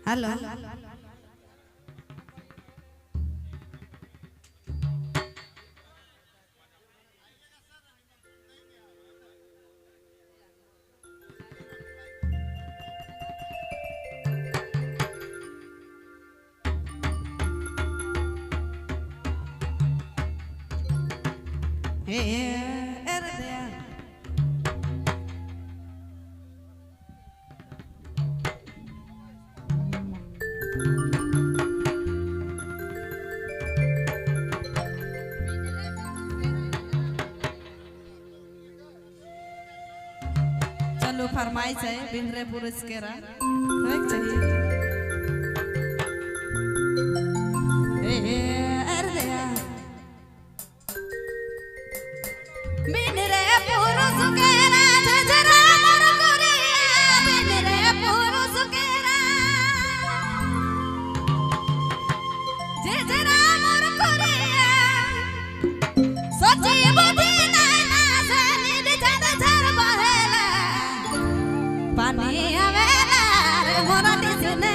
हेलो हे अरे चलो फरमाइश है बिंद्रे पुरुष केरा चाहिए। पानी आवेला रे मोरा।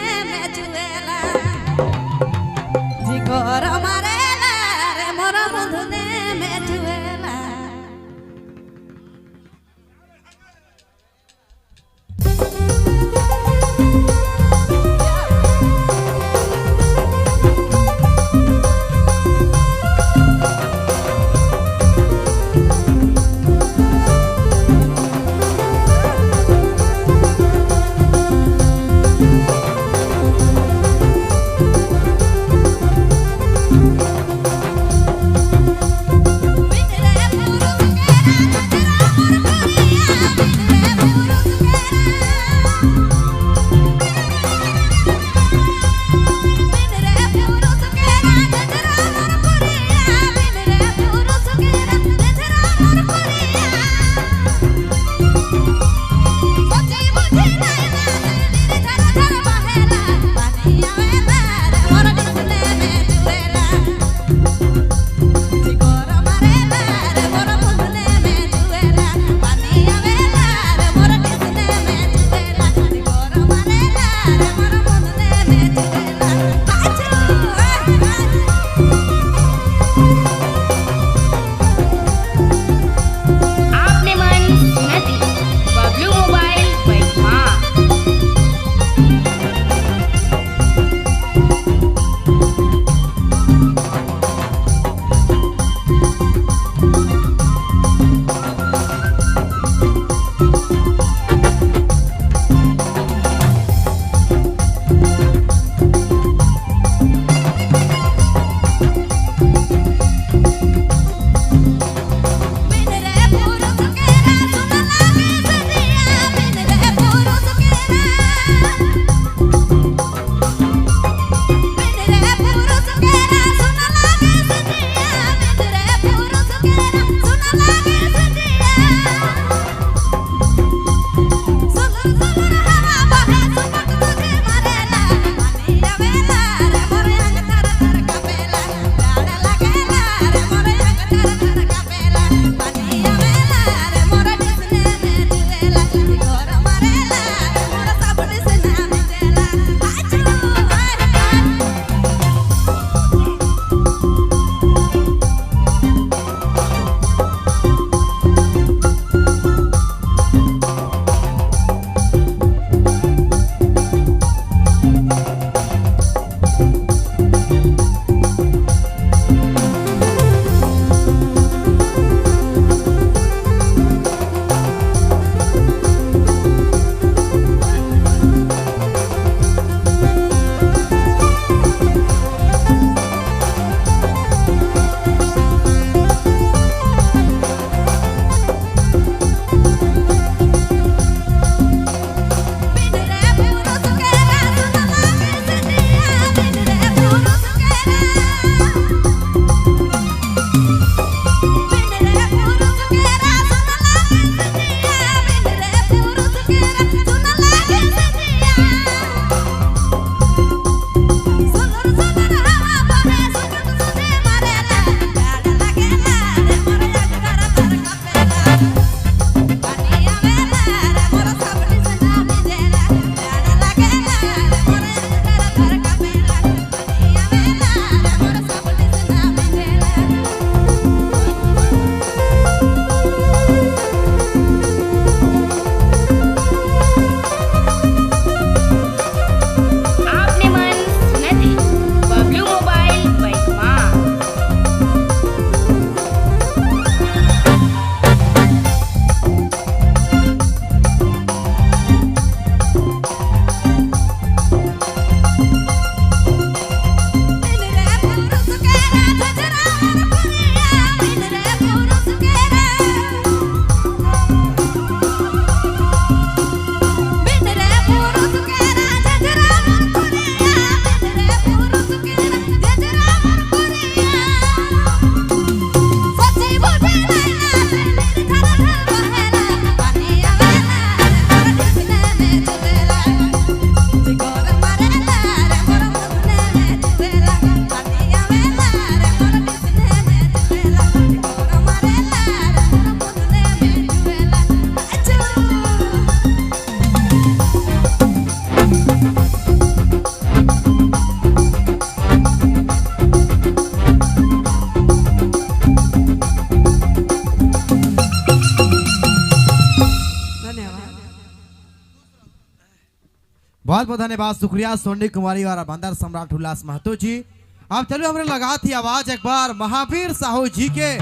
बहुत बहुत धन्यवाद, शुक्रिया सोनी कुमारी और बंदर सम्राट उल्लास महतो जी। अब चलो हमने लगा थी आवाज एक बार महावीर साहू जी के,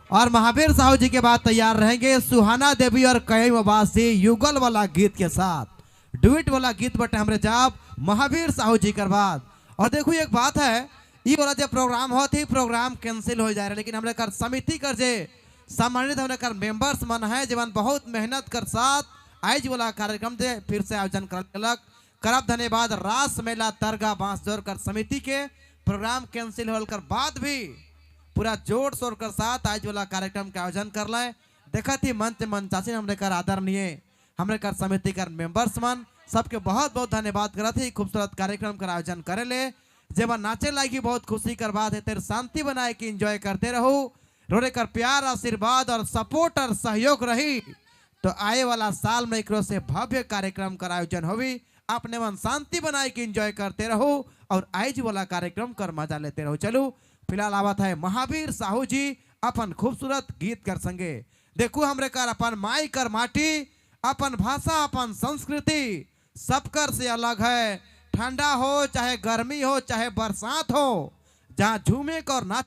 और महावीर साहू जी के बाद तैयार रहेंगे सुहाना देवी और कई आवासी युगल वाला गीत के साथ, डुइट वाला गीत बटे हमरे जाब महावीर साहू जी कर बाद। और देखो एक बात है, ये वाला जब प्रोग्राम होती ही प्रोग्राम कैंसिल हो जाए, लेकिन हमरे कर समिति कर जे सम्मानित हमरे कर मेंबर्स मन है जीवन बहुत मेहनत कर साथ आज वाला कार्यक्रम दे फिर से आयोजन कर करब धन्यवाद रास मेला तरगा बांसजोर कर समिति के। प्रोग्राम कैंसिल होल कर बाद भी पूरा जोर शोर कर साथ आज वाला कार्यक्रम के आयोजन कर लाए। देखा थी मंच मंचासीन हमरे कर आदरणीय हमरे कर समिति कर मेंबर्स मन सबके बहुत बहुत धन्यवाद करा थी खूबसूरत कार्यक्रम का आयोजन करे ले। जब नाचे लागी बहुत खुशी कर बात है, तेरे शांति बनाए कि एंजॉय करते रहो, रोरे कर प्यार आशीर्वाद और सपोर्ट और सहयोग रही तो आए वाला साल में एक से भव्य कार्यक्रम का आयोजन होगी। अपने मन शांति बनाए कि एंजॉय करते रहो और आइज वाला कार्यक्रम कर मजा लेते रहो। चलो फिलहाल आवत है महावीर साहू जी अपन खूबसूरत गीत कर संगे। देखो हमरे कर अपन माई कर माटी, अपन भाषा, अपन संस्कृति सबकर से अलग है। ठंडा हो चाहे गर्मी हो चाहे बरसात हो, जहाँ झूमे कर नाच